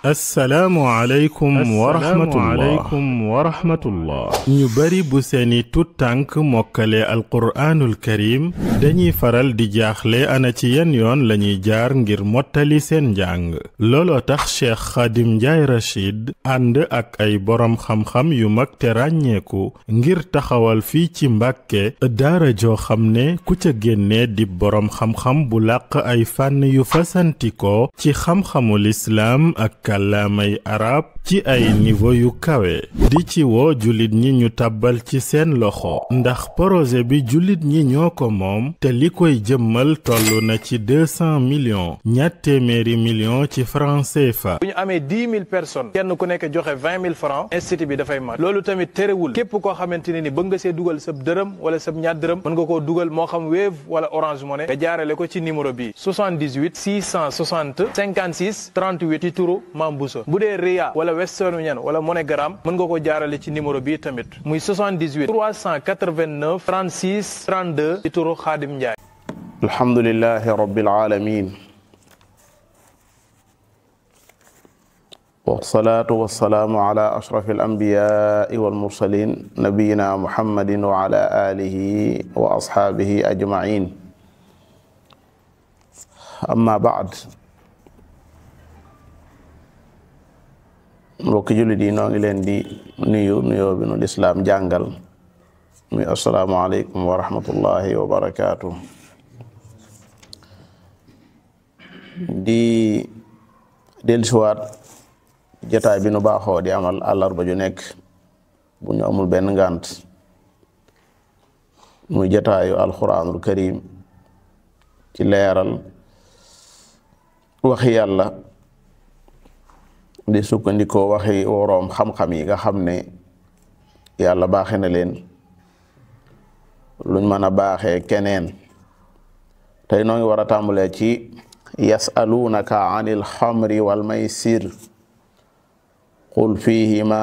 assalaamu aleykum wa rahmatullah ñu bari bu seeni tut tànk mokkale alquraanul karim dañuy faral di jaaxle ana ci yan yoon lañuy jaar ngir mottali seen njàng looloo tax Cheikh Khadim Ndiaye Rachid ànd ak ay boroom xam-xam yu mag te ràññeeku ngir taxawal fii ci Mbàkke daara joo xam ne ku ca génne di boroom xam-xam bu làq ay fànn yu fasantikoo ci xam-xamul islaam ak kàllaamay arab ci ay niveau yu kawe di ci woo jullit ñi ñu tàbbal ci seen loxo ndax projet bi jullit ñi ñoo ko moom te li koy jëmmal toll na ci 200 millions ñaar téeméeri millions ci francs CFA. bu ñu amee 10 000 personnes kenn ku nekk joxe 20 000 francs institut bi dafay mat loolu tamit terewul képp koo xamante ne ni bëgg nga see dugal sab dërëm wala sab ñaar dërëm mën nga koo dugal moo xam Wave wala Orange Money nga jaarale ko ci numéro bi 78 660 56 38 ci turu Mame Bousso bu dee Ria wala Western Union wala MoneyGram mën nga ko jaarale ci numéro bi tamit muy 78 389 36 32 ci turu Khadim Ndiaye. alhamdulillahi rabbil alamin wassalatu wassalamu ala ashrafil anbiya'i wal mursalin nabiyyina muhammadin wa ala alihi wa ashabihi ajma'in amma ba'd. mbokki jullit yi noo ngi leen di nuyoo bi nu lislaam jàngal muy assalaamu aleykum wa rahmatullahi wa barakaatu. di dellusiwaat jotaay bi nu baaxoo di amal àllarba ju nekk bu ñu amul benn ngànt muy jotaayu alquranul karim ci leeral waxi yàlla di sukkandikoo waxi woroom xam-xam yi nga xam ne yàlla baaxe na leen luñ mën a baaxee keneen. tey noo ngi war a tàmbalee ci yasalunaka anil xamri wal maysir qul fihima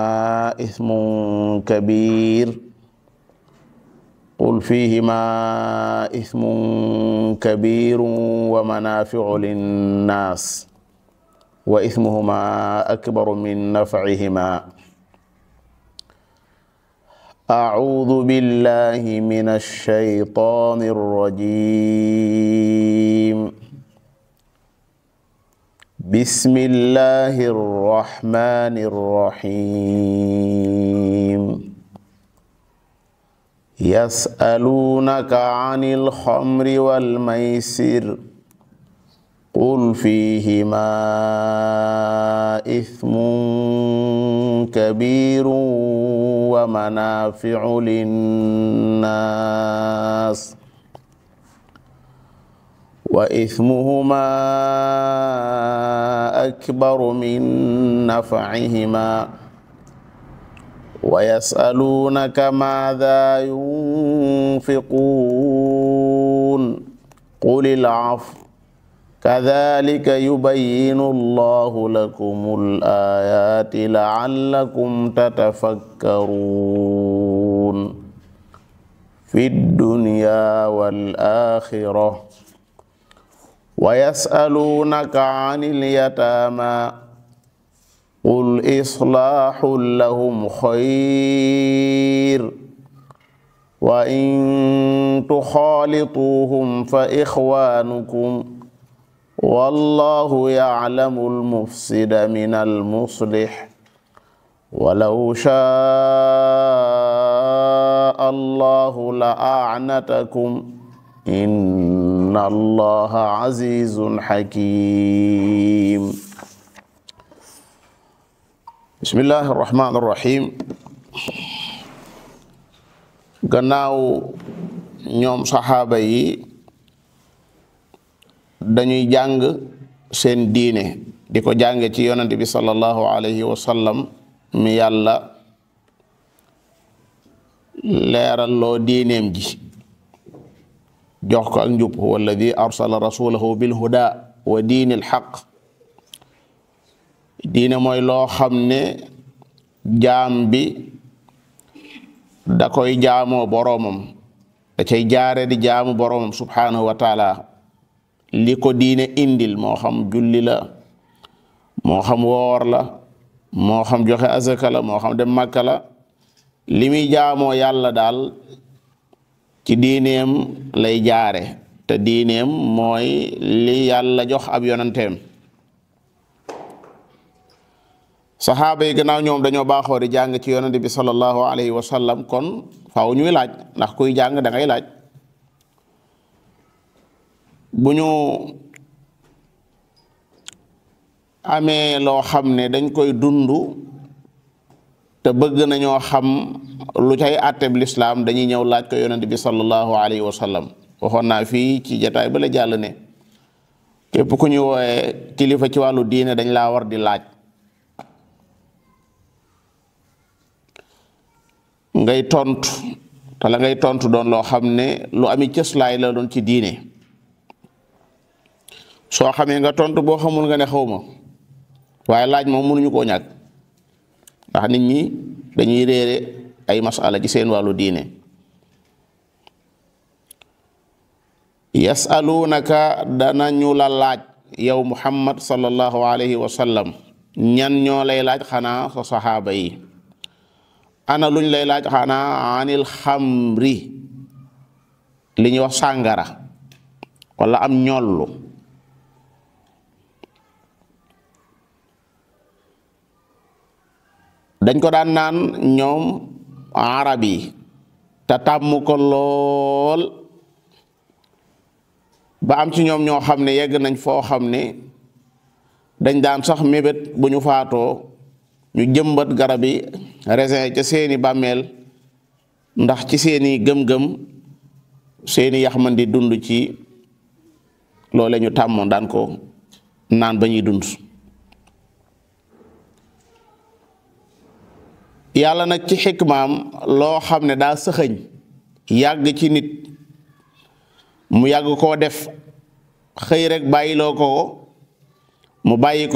ismun kabirun wa manafiu linnas wa ismuhuma akbaru min naf'ihima. a'uudu billahi minash shaytaanir rajiim. bismillahir rahmaanir rahiim. yas'aluunaka 'anil khamri wal maysir qul fiihimaa ismun kabiirun wa manaafi'u linnaas wa ismuhumaa akbaru min naf'ihimaa wa yas'aluunaka maadaa yunfiquun qulil 'afwa kadhalika yubayyinu Allahu lakumul ayati la'allakum tatafakkarun fid dunya wal akhirah. wa yas'alunaka 'anil yatama qul islahun lahum khair wa in tukhalituhum fa ikhwanukum wallahu ya'lamul mufsida minal muslih walau sha'a Allahu la'anatakum inna Allaha azizun hakim. Bismillahir rahmanir rahim. Gannaaw ñoom saxaaba yi dañuy jàng seen diine di ko jànge ci yonent bi sallallahu alayhi wa sallam mi yàlla leeral loo diineem ji jox ko ak njub huwa alladi arsala rasulahu bil huda wa diinil haqq. diine mooy loo xam ne jaam bi da koy jaamoo boroomam da cay jaare di jaamu boroomam subhanahu wa taala li ko diine indil moo xam julli la moo xam woor la moo xam joxe azaka la moo xam dem Makka la li muy jaamoo yàlla daal ci diineem lay jaare te diineem mooy li yàlla jox ab yonanteem. saxaaba yi gannaaw ñoom dañoo baaxoo di jàng ci yonante bi sallallahu alayhi wa sallam kon faaw ñuy laaj ndax kuy jàng da ngay laaj. bu ñu amee loo xam ne dañ koy dund te bëgg nañoo xam lu cay àtteb lislaam dañuy ñëw laaj ko yonent bi sallallahu alayhi wa sallam. waxoon naa fii ci jataay ba la jàll ne képp ku ñu wooye kilifa ci wàllu diine dañ laa war di laaj ngay tontu te la ngay tontu doon loo xam ne lu ami cëslaay la doon ci diine. soo xamee nga tontu boo xamul nga ne xawma waaye laaj moom mënuñu koo ñàkk ndax nit ñi dañuy réere ay masala ci seen wàllu diine. yasalunaka danañu la laaj yow Muhammad sallallahu alayhi wa sallam ñan ñoo lay laaj xanaa sa saxaaba yi. ana luñ lay laaj xanaa anil xamri li ñuy wax sàngara wala am ñollu. dañ ko daan naan ñoom arab yi te tàmm ko lool ba am ci ñoom ñoo xam ne yegg nañ foo xam ne dañ daan sax mébét bu ñu faatoo ñu jëmbat garab yi raisin ca seeni bàmmeel ndax ci seeni gëm-gëm seeni yax man di dund ci loole ñu tàmmoon daan ko naan ba ñuy dund. yàlla nag ci xikmaam loo xam ne daa sëxëñ yàgg ci nit mu yàgg koo def xëy rek bàyyiloo ko mu bàyyi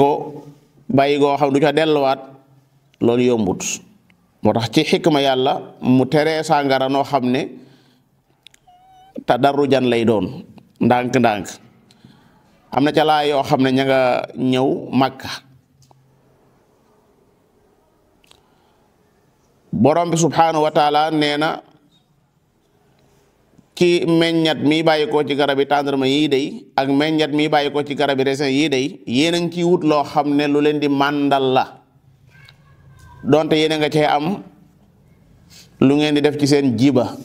goo xam du ca delluwaat loolu yombut. moo tax ci xikma yàlla mu teree sàngara noo xam ne tadarrujan lay doon ndànk-ndànk. am na ca laa yoo xam ne ña nga ñëw Makka borom bi subhanahu wa taala nee na ci meññat mi bàyyi ko ci garabi tàndarma yii day ak meññat mi bàyyi ko ci garabi raisin yii day yéen a ngi ciy wut loo xam ne lu leen di màndal la donte yéen a nga cee am lu ngeen di def ci seen jiba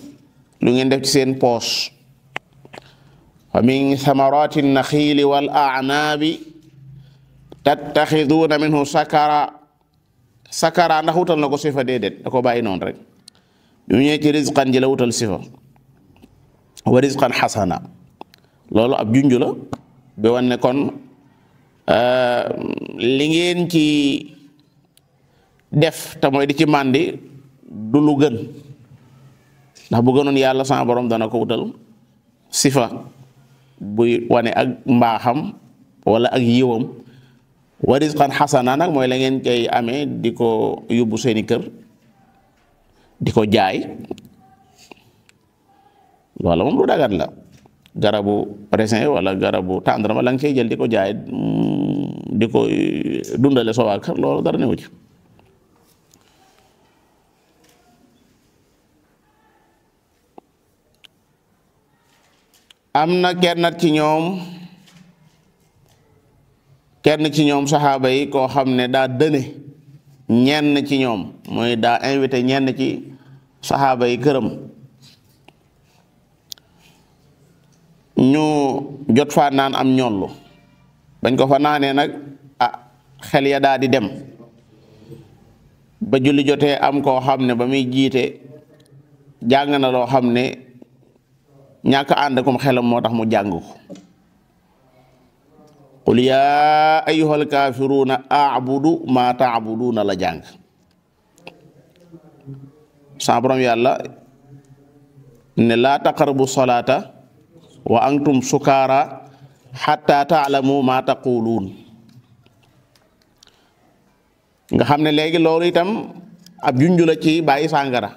lu ngeen def ci seen poos. wa min thamarati naxiili wal a'naabi tattaxiduuna minhu sakara ndax wutal na ko sifa déedéet da ko bàyyi noonu rek ñu ñëwee ci rizqan ji la wutal sifa wa rizqan xasana loolu ab junju la bi wan ne kon li ngeen ci def te mooy di ci màndi du lu gën ndax bu gënoon yàlla sama borom dana ko wutal sifa buy wane ak mbaaxam wala ak yiwam. wa rizqan xasana nag mooy la ngeen koy amee di ko yóbbu seeni kër di ko jaay loola moom lu dagat la garabu raisin wala garabu tàndarma la nga cay jël di ko jaay di ko dundale soo waa kër loolu dara newu ci. am na kenn ci ñoom saxaaba yi koo xam ne daa dëne ñenn ci ñoom mooy daa invité ñenn ci saxaaba yi këram ñu jot fa naan am ñollu bañ ko fa naanee nag xel ya daa di dem ba julli jotee am koo xam ne ba muy jiite jàng na loo xam ne ñàkk ànd kum xelam moo tax mu jàng ko. qul yaa ayyuhal kaafiruuna a'budu maa ta'buduuna la jàng sa borom yàlla ne laa taqrabu salaata wa antum sukaara hatta ta'lamu maa taquluun nga xam ne léegi loolu itam ab junju la ci bàyyi sàngara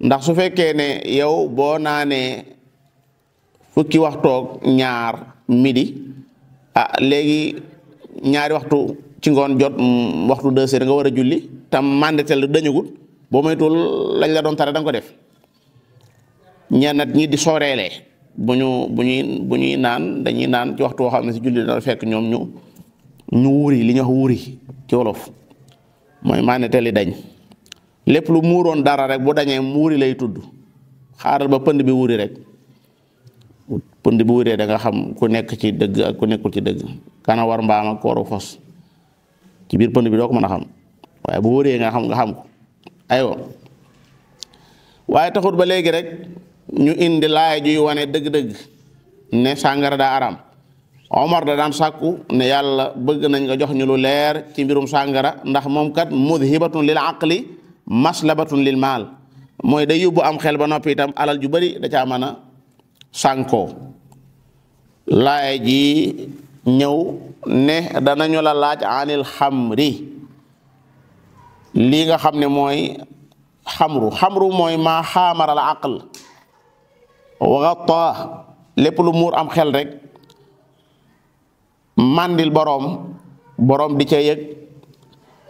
ndax su fekkee ne yow boo naanee fukki waxtoog ñaar midi léegi ñaari waxtu ci ngoon jot waxtu 2 heures nga war a julli tam mandetel dañagut boo moytul lañ la doon tere da nga ko def. ñenn ñi di sooreelee bu ñuy naan dañuy naan ci waxtu woo xam ne si julli dana fekk ñoom ñu wuri li ñuy wax wuri ci wolof mooy mandetel yi dañ lépp lu muuroon dara rek bu dañee wuri lay tudd xaaral ba pënd bi wuri rek. pënd bu wuree da nga xam ku nekk ci dëgg ak ku nekkul ci dëgg kana war mbaam ak kooru fos ci biir pënd bi doo ko mën a xam waaye bu wuree nga xam ko aywa waaye taxut ba léegi rek ñu indi laay juy wane dëgg-dëgg ne sàngara daa araam Omar da daan sàkku ne yàlla bëgg nañ nga jox ñu lu leer ci mbirum sàngara ndax moom kat mudhibatun lil aqli maslabatun lil maal mooy day yóbbu am xel ba noppi itam alal ju bari da caa mën a sànkoo laay ji ñëw ne danañu la laaj anil xamri lii nga xam ne mooy xamru mooy maa xaamaral aql wa gatta lépp lu muur am xel rek mandil boroom di ca yëg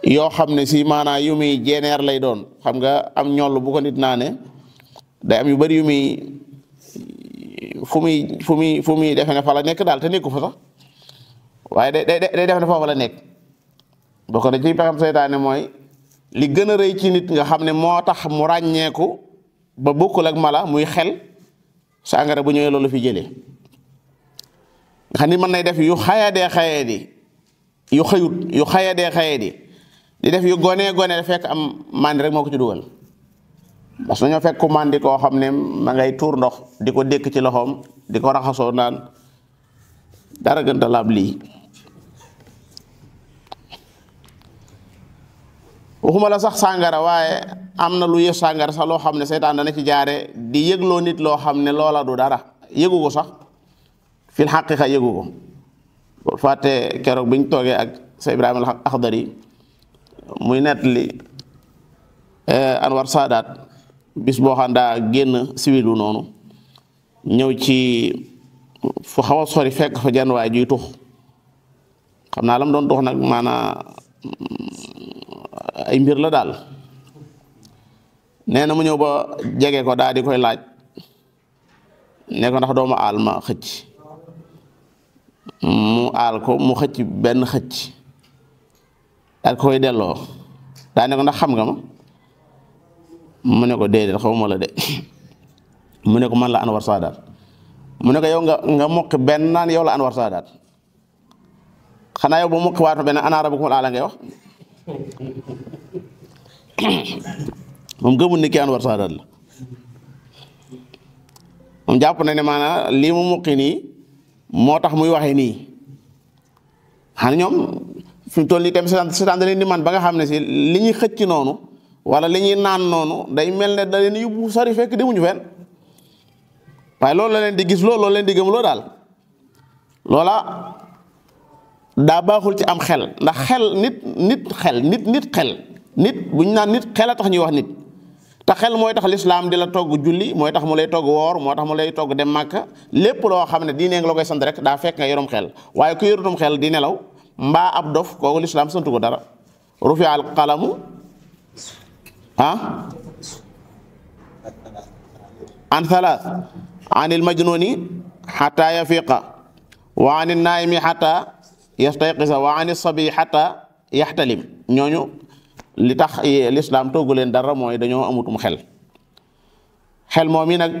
yoo xam ne si maanaa yu muy jeneer lay doon xam nga am ñoll bu ko nit naa ne day am yu bari yu muy fu muy defe ne fa la nekk daal te nekku fa sax waaye day defe ne foofa la nekk boo ko ne ci pexam seytaane mooy li gën a rëy ci nit nga xam ne moo tax mu ràññeeku ba bokkul ak mala muy xel sàngara bu ñëwee loolu fi jëlee nga xam ni mën nay def yu xayadee di def yu gone fekk am mandi rek moo ko ci dugal parce que ñoo fekk ku mandi koo xam ne ma ngay tuur ndox di ko dékk ci loxoom di ko raxasoo naan dara gënta laab lii waxuma la sax sàngara waaye am na lu yës sàngara sax loo xam ne seytaan dana ci jaare di yëgloo nit loo xam ne loola du dara yëgu ko sax fil xaqiqa yëgu ko boo fàtte keroog biñ toogee ak sa Ibrahima al Axdari muy nettali Anwar Saadaat bis boo xam daa génn siwilu noonu ñëw ci fu xaw a sori fekk fa jenn waay juy tux xam naa lam doon tux nag maanaa ay mbir la daal nee na mu ñëw ba jege ko daal di koy laaj ne ko ndax dooma aal ma xëcc mu aal ko mu xëcc benn xëcc daal koy delloo daa ne ko ndax xam nga ma mu ne ko déedéet xawma la de mu ne ko man la Anwar Saadaat mu ne ko yow nga mokki benn naan yow la Anwar Saadaat xanaa yow ba mokki waat benn ana rabbukumul aala ngay wax moom gëmul ni ki Anwar Saadaat la moom jàpp na ne maanaam lii mu mokki nii moo tax muy waxee nii xanaa ñoom fi mu toll nii tam seetaan da leen di man ba nga xam ne si li ñuy xëcc noonu wala li ñuy naan noonu day mel ne da leen yóbbu sori fekk demuñu fenn waaye loolu la leen di gis loolu leen di gëm loo daal loola daa baaxul ci am xel ndax xel nit bu ñu naan nit xel a tax ñuy wax nit te xel mooy tax lislaam di la togg julli mooy tax mu lay togg woor moo tax mu lay togg dem màkka lépp loo xam ne diine nga la koy sant rek daa fekk nga yorum xel waaye ku yorutum xel di nelaw mbaa ab dof kooku lislaam santu ko dara rufi al qalamu an thalath anil majnuni hatta yafiqa wa anil naimi hatta yastayqisa wa anis sabi hatta yaxtalim ñooñu li tax lislaam toggu leen dara mooy dañoo amutum xel moom yi nag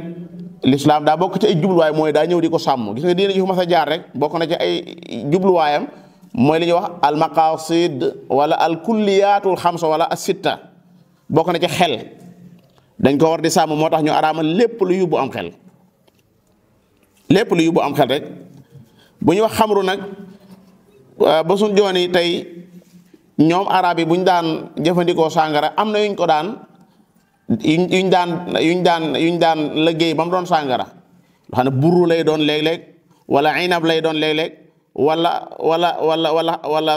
lislaam daa bokk ci ay jubluwaay mooy daa ñëw di ko sàmm gis nga diine ji fu ma sa jaar rek bokk na ci ay jubluwaayam mooy li ñuy wax al maqasid wala al kulliyatul xamsa wala as sitta bokk na ci xel dañ ko war di sàmm moo tax ñu araamal lépp lu yóbbu am xel rek bu ñu wax xamru nag ba suñ jooni tey ñoom arab yi bu ñu daan jëfandikoo sàngara am na yuñ ko daan yuñ daan liggéey ba mu doon sàngara loo xam ne burru lay doon léeg-léeg wala inab lay doon léeg-léeg wala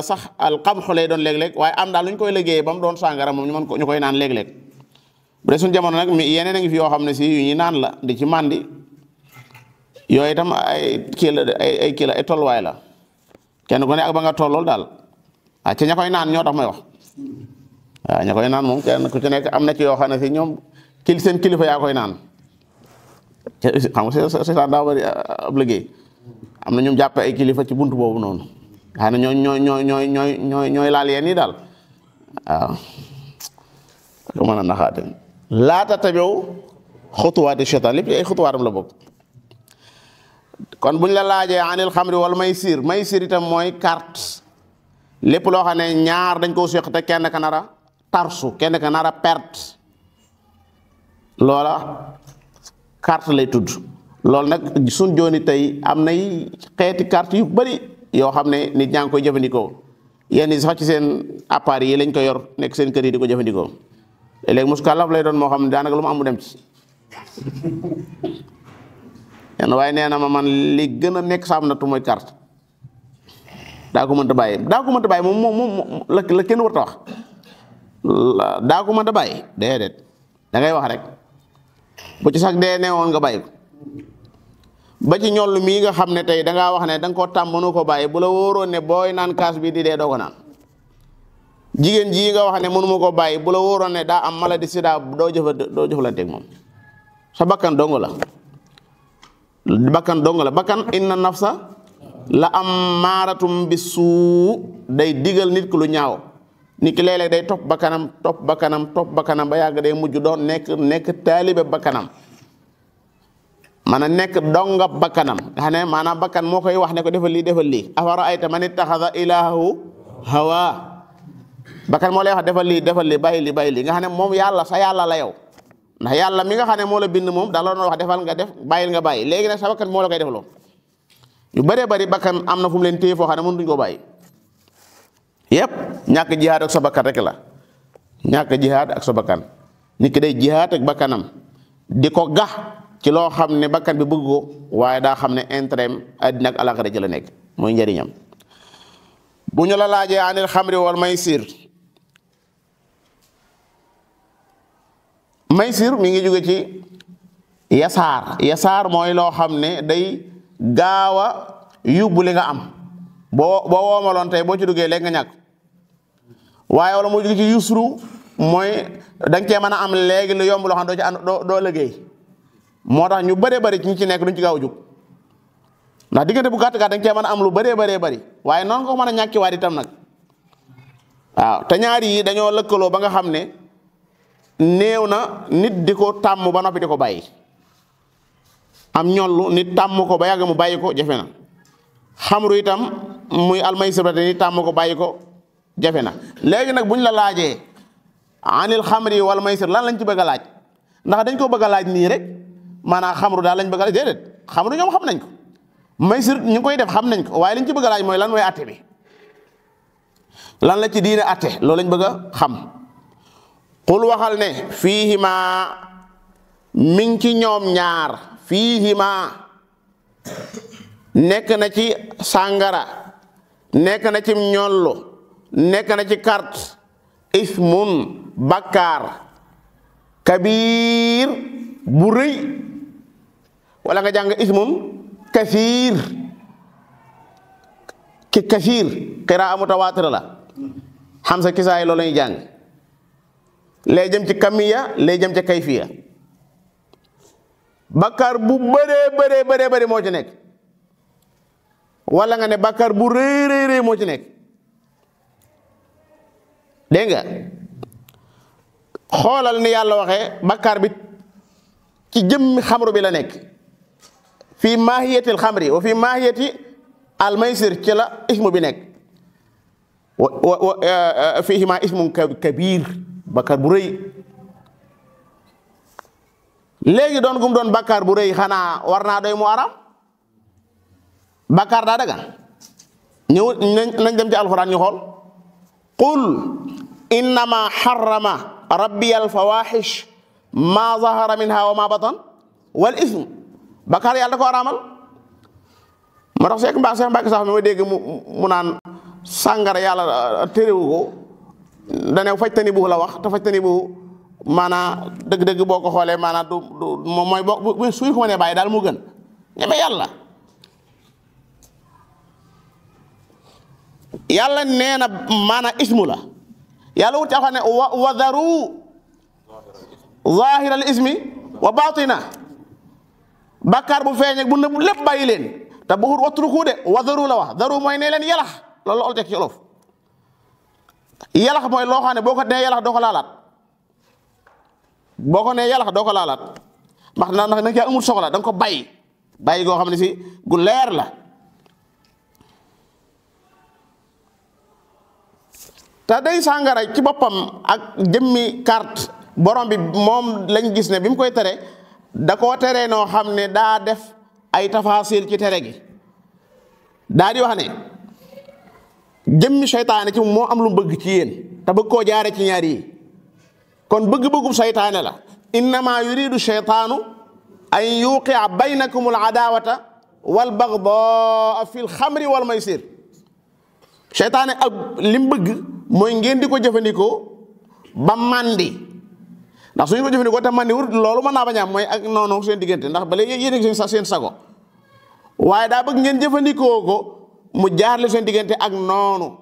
sax alqamxu lay doon léeg-léeg waaye am daal lu ñu koy liggéey ba mu doon sàngara moom ñu koy naan léeg-léeg bu dee suñu jamono nag yeneen a ngi fi yoo xam ne si yu ñuy naan la di ci màndi yooyu itam ay kii la ay kii la ay tolluwaay la kenn ku ne ak ba nga tollool daal ci ña koy naan ñoo tax may wax waaw ña koy naan moom kenn ku ci nekk am na ci yoo xam ne si ñoom seen kilifa yaa koy naan xam nga c'est daa bari ab liggéey am na ñoom jàppe ay kilifa ci buntu boobu noonu xam ne ñooy laal yeen yi daal waaw ko mën a naxaate laata tabew xutuwaati shaytaan lépp ay xutuwaatam la bokk kon buñ la laajee anil xamri wal maysir itam mooy carte lépp loo xam ne ñaar dañ koo séq te kenn ka nar a tarsu kenn ka nar a perte loola carte lay tudd loolu nag suñ jooni tey am nay xeeti carte yu bari yoo xam ne nit ñaa ngi koy jëfandikoo yenn yi sax ci seen appareil yi lañ ko yor nekk seen kër yi di ko jëfandikoo léegi muskalaf lay doon moo xam ne daanaka lu mu am mu dem ci yenn waaye nee na ma man li gën a nekk saam na tu mooy carte daa ko mënta bàyyi moom la kenn warta wax daa ko mënta bàyyi déedéet da ngay wax rek bu ci sax dee neewoon nga bàyyi ko ba ci ñoll mii nga xam ne tey dangaa wax ne da nga koo tàmm mënu ko bàyyi bu la wóoroon ne booy naan kaas bi di dee doo ko naan jigéen jii nga wax ne mënuma ko bàyyi bu la wóoroon ne daa am maladie sida doo jëflanteeg moom sa bakkan dong la bakkan inna nafsa la am maaratum bi suu day digal nit ki lu ñaaw nit ki léeg-léeg day topp bakkanam ba yàgg day mujj doon nekk taalibe bakkanam maanaam nekk donga bakkanam nga xam ne maanaam bakkan moo koy wax ne ko defal lii afara ayta man ittaxada ilaahu hawa bakkan moo lay wax defal lii bàyyi lii nga xam ne moom yàlla sa yàlla la yow ndax yàlla mi nga xam ne moo la bind moom da la doon wax defal nga def bàyyil nga bàyyi léegi nag sa bakkan moo la koy defaloo yu bëree bëri bakkan am na fu mu leen téye foo xam ne mënutuñ koo bàyyi yépp ñàkk jihaad ak sa bakkan rek la ñàkk jihaad ak sa bakkan nit ki day jihaad ak bakkanam di ko gax ci loo xam ne bakkan bi bëgg ko waaye daa xam ne intérêt àddina ak alaxira ci la nekk mooy njëriñam bu ñu la laajee anil xamri wal maysir mi ngi jóge ci yasaar mooy loo xam ne day gaaw a yóbbu li nga am boo woomaloon tey boo ci duggee léegi nga ñàkk waaye wala moo jóge ci yusru mooy da nga cee mën a am léegi lu yomb loo xam doo liggéey moo tax ñu bëree bëri ci ñi ci nekk duñ ci gaaw a jóg ndax diggante bu gàtt da nga cee mën a am lu bëree bëri waaye noonu ko mën a ñàkki waat itam nag waaw te ñaari yi dañoo lëkkaloo ba nga xam ne néew na nit di ko tàmm ba noppi di ko bàyyi am ñollu nit tàmm ko ba yàgg mu bàyyi ko jafe na xamru itam muy almaysir nit tàmm ko bàyyi ko jafe na léegi nag buñ la laajee anil xamri wal maysir lan lañ ci bëgg a laaj ndax dañ ko bëgg a laaj nii rek maanaam xamru daal lañ bëgg a laaj déedéet xamru ñoom xam nañ ko maysir ñu koy def xam nañ ko waaye liñ ci bëgg a laaj mooy lan mooy atte bi lan la ci diine atte loolu lañ bëgg a xam xul waxal ne fiihima mi ngi ci ñoom ñaar fiihima nekk na ci sàngara nekk na ci ñollu nekk na ci carte ismun bakkaar kabiir bu rëy wala nga jàng ismun kasiir ki kasiir qiraa mutawaatir la Hamza Kisaay loolu lañuy jàng lay jëm ci kamiya lay jëm ci kayfiya bakkaar bu bëree moo ci nekk wala nga ne bakkaar bu rëy moo ci nekk dégg nga xoolal ni yàlla waxee bakkaar bi ci jëmmi xamru bi la nekk fii maahiyatil xamri wa fii maahiyati almaysir ci la ismu bi nekk fiihima ismun kabiir bakkaar bu rëy léegi doon gum doon bakkaar bu rëy xanaa war naa doy mu aram bakkaar daa dagan ñëw nañ dem ci alxuraan ñu xool qul innama harrama rabbi alfawahish ma zahara minha wa ma batan wal ism bakkaar yàlla da ko araamal moo tax Seex Mbàkke sax mi ma dégg mu naan sàngara yàlla téréwu ko dane fajtani bu la wax te fajtani bu maanaa dëgg-dëgg boo ko xoolee maanaa du mooy boo suy ko mënee bàyyi daal mu gën ñeme yàlla. yàlla nee na maanaam ismu la yàlla wut ci xam ne wa daru zahir al ismi wa batina bàkkaar bu feeñ ak bu nëbb lépp bàyyi leen te bu xut watruku de wa daru la wax daru mooy ne leen yalax loolu ol teg ci olof yalax mooy loo xam ne boo ko nee yalax doo ko laalaat boo ko nee yalax doo ko laalaat ndax nag yaa amul soxla da nga ko bàyyi goo xam ne si gu leer la. te day sàngara ci boppam ak jëmmi carte borom bi moom lañ gis ne bi mu koy tere da koo tere noo xam ne daa def ay tafasil ci tere gi daa di wax ne jëmmi seytaane ci moo am lu bëgg ci yéen te bëgg koo jaare ci ñaar yi kon bëgg-bëggub seytaane la innama yuridu seytaanu an yuqia baynakum al adawata wal bagdaa fi l xamri wal maysir seytaane ak lim bëgg mooy ngeen di ko jëfandikoo ba màndi ndax suñu ko jëfandikoo te màndi wut loolu mën naa bañ a am mooy ak noonu seen diggante ndax ba léegi yéen a seen sago waaye daa bëgg ngeen jëfandikoo ko mu jaarle seen diggante ak noonu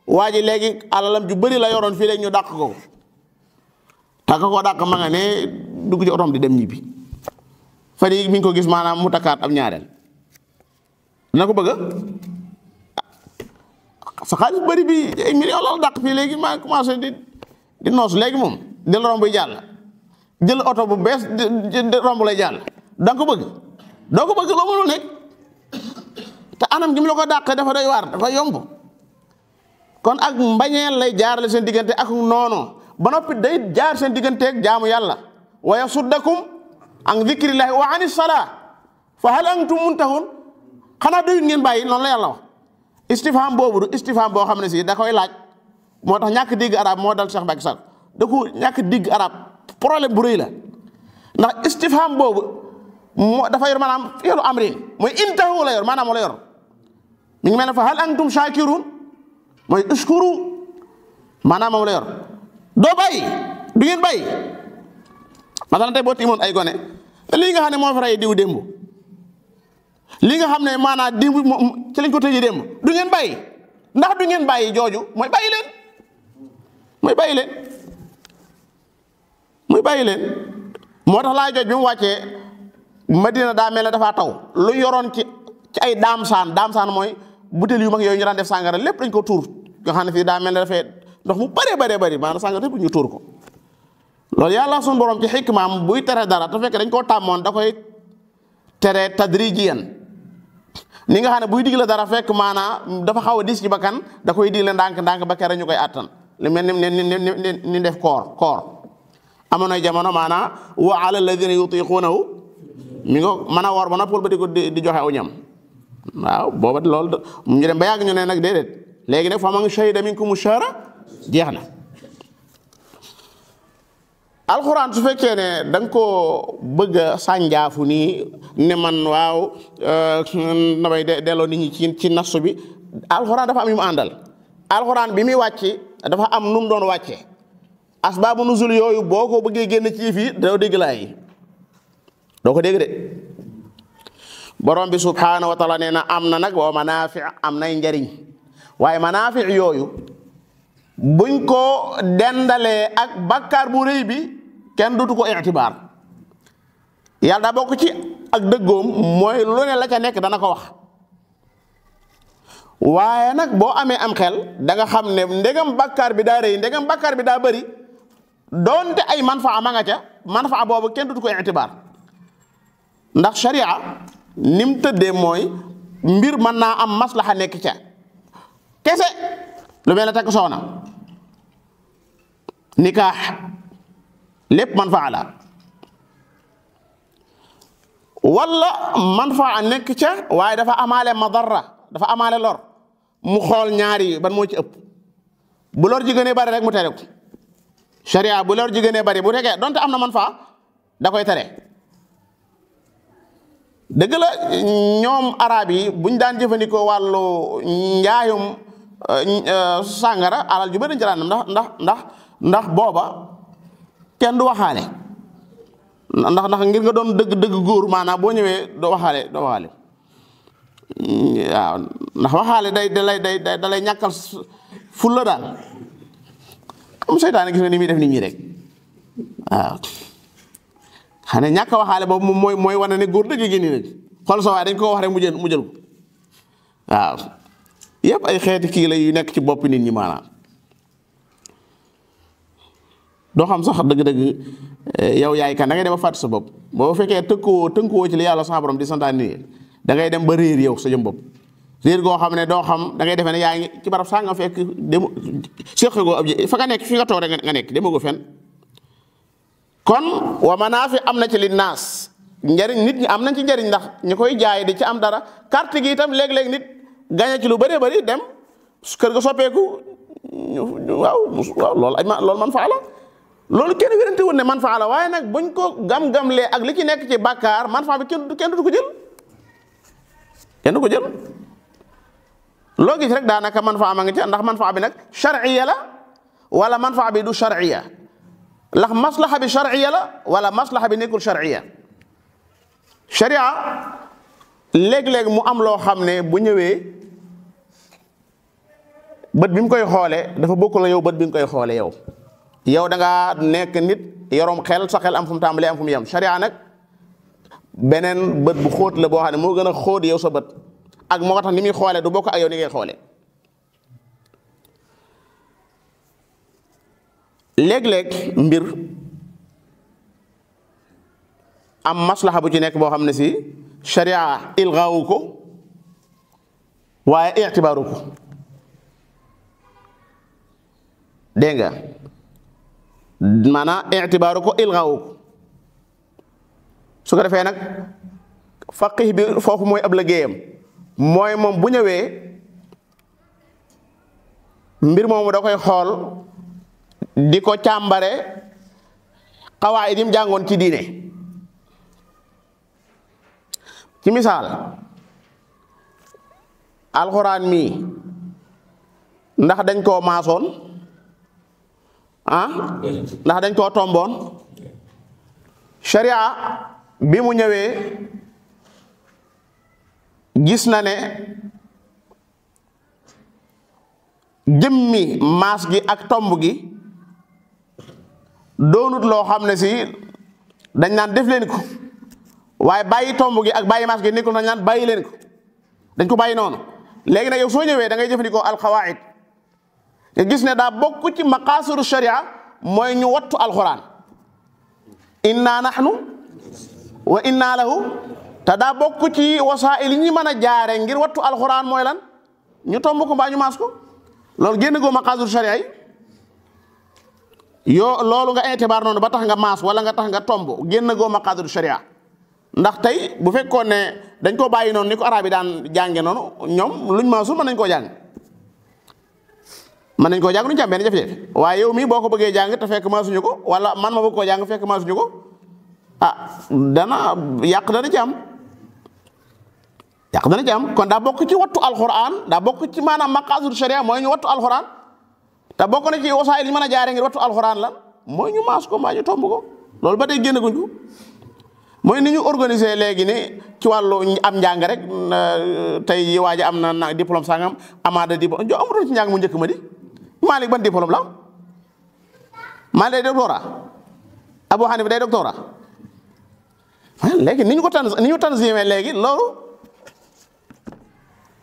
waa ji léegi alalam ju bëri la yoroon fii léegi ñu dàq ko taka ko dàq ma nga ne dugg ci otom di dem ñibbi fan yi mi ngi ko gis maanaam mu takkaat ab ñaareel dina ko bëgg sa xaalis bëri bi ay million loolu dàq fii léegi maa commencé di noos léegi moom di la romb jàll jël oto bu bees di romb lay jàll da nga ko bëgg doo ko bëgg loo mënul nekk te anam gi mu la ko dàq dafa doy waar dafa yomb kon ak mbañeel lay jaarale seen diggante ak noonu ba noppi day jaar seen digganteeg jaamu yàlla wa yasuddakum an dhikrillahi wa anis salaa fa hal antum muntahun xanaa doyut ngeen bàyyi noonu la yàlla wax istifham boobu du istifham boo xam ne si da koy laaj moo tax ñàkk digg arab moo dal Cheikh Bakk Sall da ko ñàkk digg arab problème bu rëy la ndax istifham boobu moo dafa yor maanaam fi'lu amrin mooy intahu la yor maanaam moo la yor mi ngi mel ne fa hal antum shakirun mooy uskuru maanaam moom la yor doo bàyyi du ngeen bàyyi maanaam tey boo tiimoon ay gone lii nga xam ne moo fa rey diw démb li nga xam ne maanaam diw ci lañ ko tëjee démb du ngeen bàyyi ndax du ngeen bàyyi jooju mooy bàyyi leen moo tax laa jooj bi mu wàccee Madina daa mel ne dafaa taw lu yoroon ci ay daamsaan mooy butéel yu mag yooyu ñu daan def sàngara lépp dañ ko tuur nga xam ne fii daa mel ne dafay ndox mu bëree maanaam sàngara lépp ñu tuur ko loolu yàlla suñu borom ci xikmaam buy tere dara te fekk dañ koo tàmmoon da koy tere tadrijiyan ni nga xam ne buy digle dara fekk maanaam dafa xaw a dis ci bakkan da koy digle ndànk ba kere ñu koy àttan li mel ni def koor amoon na jamono maanaam wa ala alladina yutiqunahu mi nga mën a woor ba noppal ba di joxe aw ñam waaw booba loolu ñu dem ba yàgg ñu ne nag déedéet léegi nag fa man shahida minkum shahra jeex na alxuraan su fekkee ne da nga koo bëgg a sànjaafu nii ne man waaw damay delloo nit ñi ci nasu bi alxuraan dafa am yu mu àndal alxuraan bi muy wàcc dafa am nu mu doon wàccee asbaabu nuzul yooyu boo ko bëggee génn ci fii doo dégg laay doo ko dégg de borom bi subhaanahu wa taala nee na am na nag wa manaafi am nay njariñ waaye manaafi yooyu buñ ko dendalee ak bakkaar bu rëy bi kenn dutu ko itibaar yàlla daa bokk ci ak dëggoom mooy lu ne la ca nekk dana ko wax waaye nag boo amee am xel da nga xam ne ndegam bakkaar bi daa rëy ndegam bakkaar bi daa bëri doonte ay manfaa ma nga ca manfaa boobu kenn dutu ko itibaar ndax sharia ni mu tëddee mooy mbir mën naa am maslaxa nekk ca kese lu mel ne takk soxna nikaax lépp manfaa la wala manfaa nekk ca waaye dafa amaale madarra dafa amaale lor mu xool ñaari ban moo ci ëpp bu lor ji gënee bari rek mu tere ko sharia bu lor ji gënee bari bu fekkee donte am na manfaa da koy tere dëgg la ñoom arab yi buñ daan jëfandikoo wàllu njaayum sàngara alal ju bëri dañ ci daan ndax booba kenn du waxaale ndax ngir nga doon dëgg góor maanaam boo ñëwee doo waxaale waaw ndax waxaale da lay ñàkkal fulla daal comme seytaane gis nga ni muy def nit ñi rek waaw xam ne ñàkk waxaale boobu moom mooy wane ne góor dëgg gi nii nag xool sa waay dañ ko wax rek mu jël ko waaw yëpp ay xeeti kii la yu nekk ci bopp nit ñi maanaam doo xam sax dëgg-dëgg yow yaay kan da ngay dem ba fàtte sa bopp boo fekkee tënkuwoo ci li yàlla sa borom di santaane nii da ngay dem ba réer yow sa jëm bopp réer goo xam ne doo xam da ngay defee ne yaa ngi ci barab saa nga fekk dem séqagoo ab fa nga nekk fi nga toog rek nga nekk demagoo fenn kon wa manaafi am na ci li naas njariñ nit ñi am nañ ci njariñ ndax ñi koy jaay di ci am dara carte gi itam léeg-léeg nit gañe ci lu bëree bëri dem kër ga soppeeku waaw loolu man faa la loolu kenn wérante woon ne man faa la waaye nag buñ ko gam-gamlee ak li ci nekk ci bàkkaar man faa bi kenn du ko jël kenn du ko jël loo gis rek daanaka man faa ma nga ci ndax man faa bi nag sharciya la wala man faa bi du sharciya ndax maslaxa bi sharciya la wala maslaxa bi nekkul sharciya sharia léeg-léeg mu am loo xam ne bu ñëwee bët bi mu koy xoolee dafa bokkul la yow bët bi nga koy xoolee yow da ngaa nekk nit yoroom xel sa xel am fu mu tàmbalee am fu mu yem sharia nag beneen bët bu xóot la boo xam ne moo gën a xóot yow sa bët ak moo tax ni muy xoolee du bokk ak yow ni ngay xoolee léeg-léeg mbir am maslaxa bu ci nekk boo xam ne si sharia ilgaawu ko waaye itibaaru ko dégg nga maanaam itibaaru ko ilgaawu ko su ko defee nag faqih bi foofu mooy ab liggéeyam mooy moom bu ñëwee mbir moomu da koy xool di ko càmbare xawaayid yi mu jàngoon ci diine ci misaal alxuraan mii ndax dañ koo maasoon ndax dañ koo tomboon sharia bi mu ñëwee gis na ne jëmmi maas gi ak tomb gi doonut loo xam ne si dañ naan def leen ko waaye bàyyi tomb gi ak bàyyi maas gi nekkul dañ naan bàyyi leen ko dañ ko bàyyi noonu léegi nag yow soo ñëwee da ngay jëfandikoo alxawaid nga gis ne daa bokk ci maqaasidu sharia mooy ñu wattu alxuraan inna nahnu wa inna lahu te daa bokk ci wasaa'il yi ñi mën a jaare ngir wattu alxuraan mooy lan ñu tomb ko mbaa ñu maas ko loolu génn goo maqaasidu sharia yi loolu nga itibaar noonu ba tax nga maas wala nga tax nga tomb génn goo maqaasidu sharia ndax tey bu fekkoon ne dañ koo bàyyi noonu ni ko arab yi daan jànge noonu ñoom luñ maasul mën nañ koo jàng duñu ci am benn jafe-jafe waaye yow mii boo ko bëggee jàng te fekk maasuñu ko wala man ma bëgg koo jàng fekk maasuñu ko dana ci am kon daa bokk ci wattu alxuraan daa bokk ci maanaam maqaasidu sharia mooy ñu wattu alxuraan te bokk na ci wasaayil yi mën a jaare ngir wattu alxuraan lan mooy ñu maas ko mbaa ñu tomb ko loolu ba tey génn guñ ko mooy ni ñu organiser léegi ne ci wàllu am njàng rek tey yi waaji am na diplôme sangam amaada diplôme jo amutoon ci njàng mu njëkk ma di Malik ban diplôme la am Malik day doctorat Abu Hanifa day doctorat léegi ni ñu tanzimé léegi loolu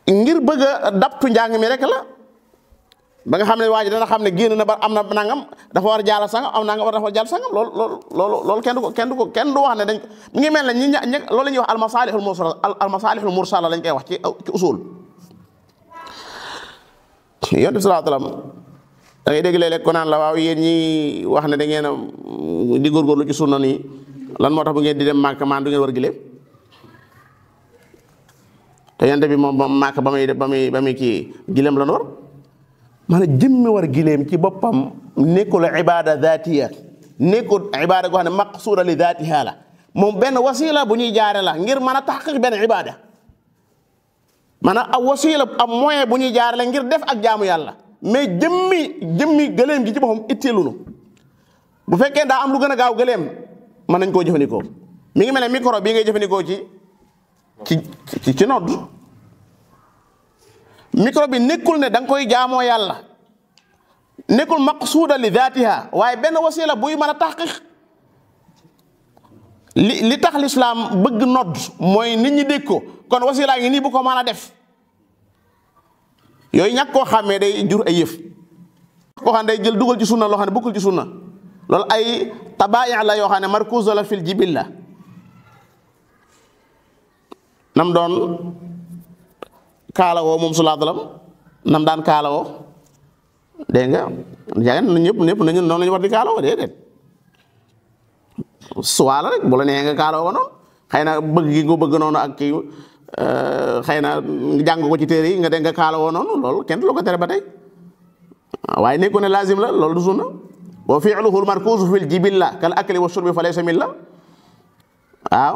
ngir bëgg a daptu njàng mi rek la ba nga xam ne waa ji dana xam ne génn na ba am na nangam dafa war a jàll sangam am nangam dafa war a jàll sangam loolu kenn du wax ne dañ mi ngi mel ne loolu la ñuy wax almasalihul mursala lañ koy wax ci usul yonent bi sallallahu alayhi wa sallam da ngay dégg léeg-léeg ko naan la waaw yéen ñi wax ne da ngeen a di góorgóorlu ci sunna nii lan moo tax bu ngeen di dem Màkka maan du ngeen war giléem te yonent bi moom Màkka ba muy kii giléem la war maanaam jëmmi war giléem ci boppam nekkul ibada zaatiya nekkul ibada goo xam ne maqsuura li zaatiha la moom benn wasila bu ñuy jaare la ngir mën a taxqiq benn ibada maanaam ab wasila ab moyen bu ñuy jaare la ngir def ak jaamu yàlla mais jëmmi gëléem gi ci boppam itteelunu bu fekkee daa am lu gën a gaaw gëléem mën nañ koo jëfandikoo mi ngi mel ne micro bii ngay jëfandikoo ci nodd. micro bi nekkul ne da nga koy jaamoo yàlla, nekkul maqsuuda li daatiha, waaye benn wasila buy mën a taxqiq li tax lislaam bëgg nodd mooy nit ñi dégg ko, kon wasilaa ngi nii bu ko mën a def. yooyu ñàkk koo xàmmee day jur ay yëf, koo xam ne day jël dugal ci sunna loo xam ne bokkul ci sunna. loolu ay tabaa'i la yoo xam ne markuuza la fil jibilla. nam doon kaalawoo moom sallallahu alayhi wa sallam, nam daan kaalawoo, dégg nga jàng ñëpp nañu noonu la ñu war di kaalawoo déedéet. suwaa la rek bu la neexee nga kaalawoo noonu, xëy na bëgg gi nga bëgg noonu ak kii xëy na jàng ko ci téere yi nga dégg nga kaalawoo noonu, loolu kenn du la ko tere ba tey. waaye nekku ne lazim la, loolu du sunna. wa fi'luhu al-markuuzu fil jibilla kal akli wa shurbi fa laysa milla. waaw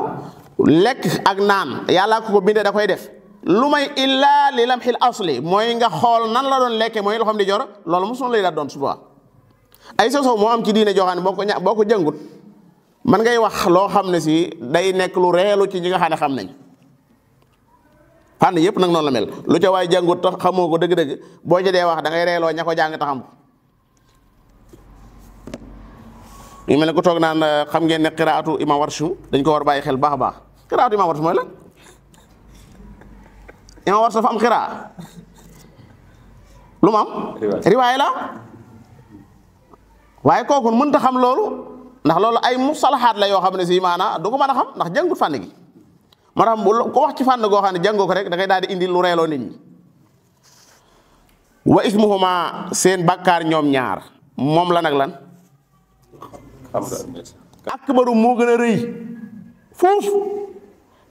lekk ak naan yàlla ko bindee da koy def, lu may illaa li lamxil asli, mooy nga xool nan la doon lekke mooy loxoom di jor, loolu moom sunna lay daal doon suba. ay sow moo am ci diine joo xam ne boo ko jàngut man ngay wax loo xam ne si day nekk lu reelu ci ñi nga xam ne xam nañ. fànn yëpp nag noonu la mel, lu ca waay jàngut tax xamoo ko dëgg-dëgg boo ci dee wax da ngay reeloo ña ko jàng ta xam ko. ñu mel ne ku toog naan xam ngeen ne qiraatu imam Warshu dañ ko war bàyyi xel baax a baax. qiraatu imam Warshu mooy lan? imam Warshu dafa am qiraa lu mu am riwaay la, waaye kooku mënta xam loolu ndax loolu ay musalahaat la yoo xam ne si maanaa du ko mën a xam ndax jàngut fànn gi. moo tax ko wax ci fànn goo xam ne jàngoo ko rek da ngay daal di indi lu reeloo nit ñi. wa ismuhuma seen bàkkaar ñoom ñaar moom la nag lan akbaru moo gën a rëy foofu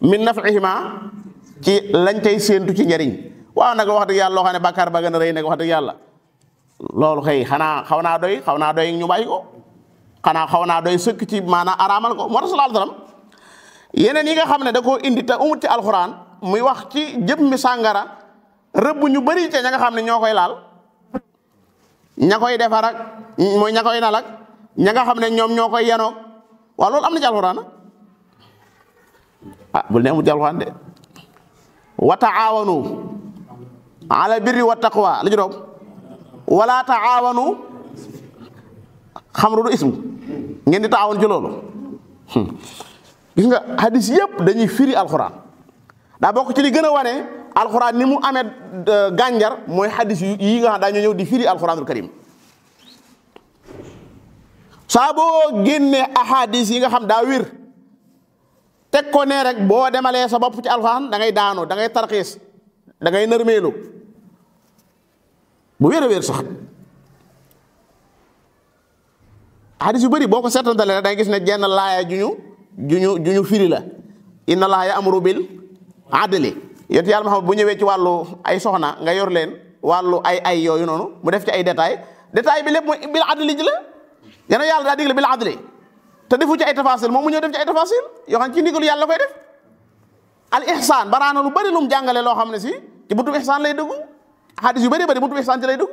min naf'ihima ci lañ cay séentu ci njariñ. waaw nag wax dëgg yàlla loo xam ne bàkkaar ba gën a rëy nag wax dëgg yàlla loolu xëy xanaa xaw naa doy ñu bàyyi ko, xanaa xaw naa doy sëkk ci maanaam araamal ko. moo tax sallallahu alayhi wasallam yeneen yi nga xam ne da koo indi te umut ci alxuraan muy wax ci jëmmi sàngara rëbb ñu bëri ca ña nga xam ne ñoo koy laal, ña koy defar ak mooy ña koy nal ak ña nga xam ne ñoom ñoo koy yenoog. waaw loolu am na ci alxuraan bul ne amut ci alxuraan de. wa taawanu ala birri wa taqwa la juróom wala taawanu xamru du ismu ngeen di taawanu ci loolu. gis nga hadis yëpp dañuy firi alxuraan, daa bokk ci li gën a wane alxuraan ni mu amee gànjar mooy hadis yi nga xam daañu ñëw di firi alxuraanul karim. saa boo génnee ahadis yi nga xam daa wér teg ko ne rek boo demalee sa bopp ci alxuraan da ngay daanu, da ngay tarxiis, da ngay nërmeelu bu wér a wér sax. hadis yu bëri boo ko seetantalee rek da ngay gis ne jenn laaya juñu firi la. inna allaha ya'muru bil adli, yéen yàlla Muhammad bu ñëwee ci wàllu ay soxna nga yor leen wàllu ay yooyu noonu mu def ci ay détail bi lépp mooy bil adli ji la. yéen yàlla daa digle bil adli te defu ci ay tafasil, moom mu ñëw def ci ay tafasil yoo xam ci ndigalu yàlla koy def. al ihsaan baraana lu bëri lu mu jàngale loo xam ne si ci buntu ihsaan lay dugg. hadis yu bëri buntu ihsaan ci lay dugg.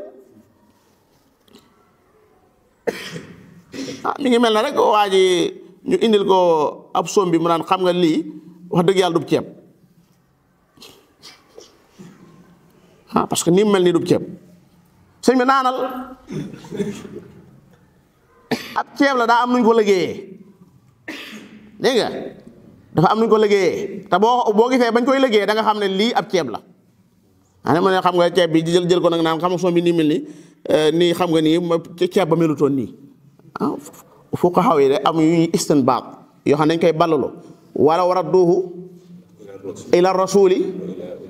mi ngi mel na rek waa ji ñu indil ko ab soom bi mu naan xam nga lii wax dëgg yàlla dub ceeb parce que ni mu mel nii dub ceeb. sëñ bi naanal ab ceeb la daa am nuñ ko liggéeyee, dégg nga dafa am nuñ ko liggéeyee te boo gisee bañ koy liggéeyee da nga xam ne lii ab ceeb la. ma ne xam nga ceeb bi jël ko nag naan xam nga soom bi nii mel nii xam nga nii ceeb ba melutoon nii. fuqahaa yi de am yu ñuy istinbaat yoo xam ne dañ koy ballalu wala radduhu ila rasuli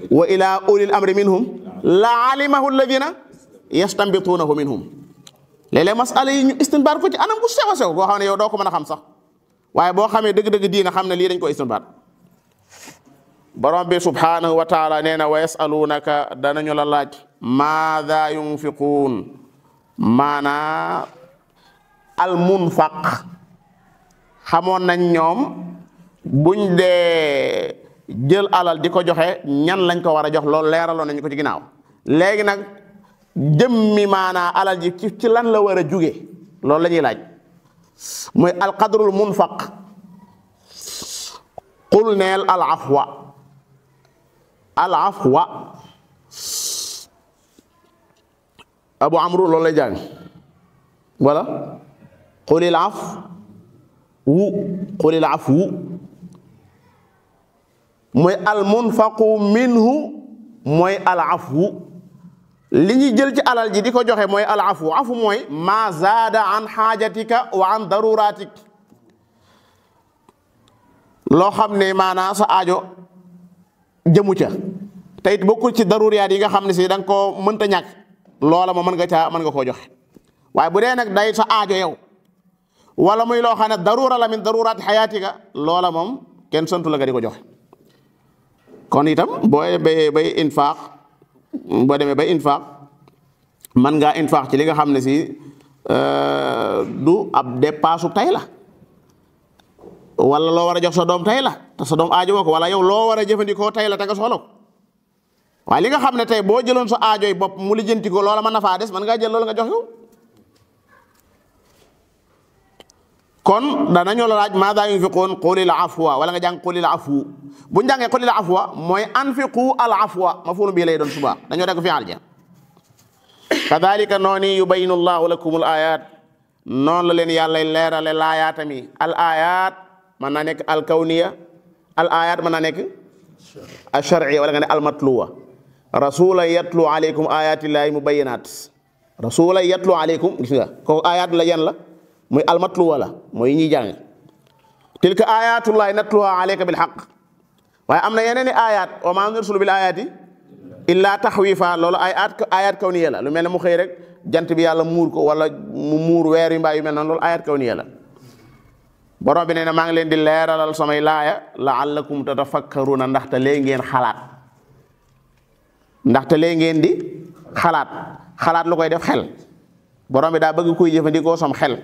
wa ila ulil amri minhum la alimahu alladina yastanbituunahu minhum. léeg-léeg masala yi ñu istinbaat ko ci anam bu sew a sew boo xam ne yow doo ko mën a xam sax, waaye boo xamee dëgg-dëgg diina xam ne lii dañ ko istinbaat. borom bi subhanahu wa taala nee na wa yasalunaka danañu la laaj maada yunfiquun, maanaa al munfaq xamoon nañ ñoom buñ dee jël alal di ko joxe ñan lañ ko war a jox, loolu leeraloon nañ ko ci ginnaaw. léegi nag jëmmi maanaa alal ji ci lan la war a jóge loolu la ñuy laaj. mooy alqadrul munfaq qul neel al afwa abu amru loolu lay jàng wala qulil afwu mooy al munfaqu minhu mooy al afwu li ñuy jël ci alal ji di ko joxe mooy al afu mooy ma zaada an xaajatika wa an daruratik loo xam ne maanaa sa aajo jëmu ca te it bokkul ci daruriyaat yi nga xam ne si da nga koo mënta ñàkk loola ma mën nga koo joxe waaye bu dee nag day sa aajo yow wala muy loo xam ne darura la min daruraati xayaatika loola moom kenn santu la nga di ko joxe kon itam boo bay infaq boo demee bay infaq man ngaa infaq ci li nga xam ne si du ab dépasse tay la wala loo war a jox sa doom tay la te sa doom aajo woo ko wala yow loo war a jëfandikoo tay la te nga soxla ko waaye li nga xam ne tey boo jëloon sa aajo yi bopp mu lijjanti ko loola mën na faa des man ngaa jël loolu nga jox ko kon danañoo la laaj maada yunfiquun qulil afwa wala nga jàng qulil afwu bu ñu jàngee qulil afwa mooy anfiqu al afwa maf'uul bii lay doon suba dañoo def fi alja kadhalika noonu yubayyinu llahu lakumul ayat noonu la leen yàlla leerale laayaatami al ayat mën naa nekk al kawniya al ayat mën naa nekk al shar'iyya wala nga ne al matluwa rasula yatlu alaykum ayatillahi mubayyinat rasula yatlu alaykum gis nga kooku ayat la yan la muy almatluwa la mooy ñuy jàng tilka ayatullahi natluha alayka bil haqq waaye am na yeneen i ayat wa ma nursulu bil ayati illa taxwifa loolu ayat kawniya la lu mel ne mu xëy rek jant bi yàlla muur ko wala mu muur weer yu mbaa yu mel noonu loolu ayat kawniya la borom bi nee na maa ngi leen di leeralal samay laaya la'allakum tatafakkaruna ndaxte lee ngeen xalaat ndaxte lee ngeen di xalaat lu koy def xel borom bi daa bëgg kuy jëfandikoo sam xel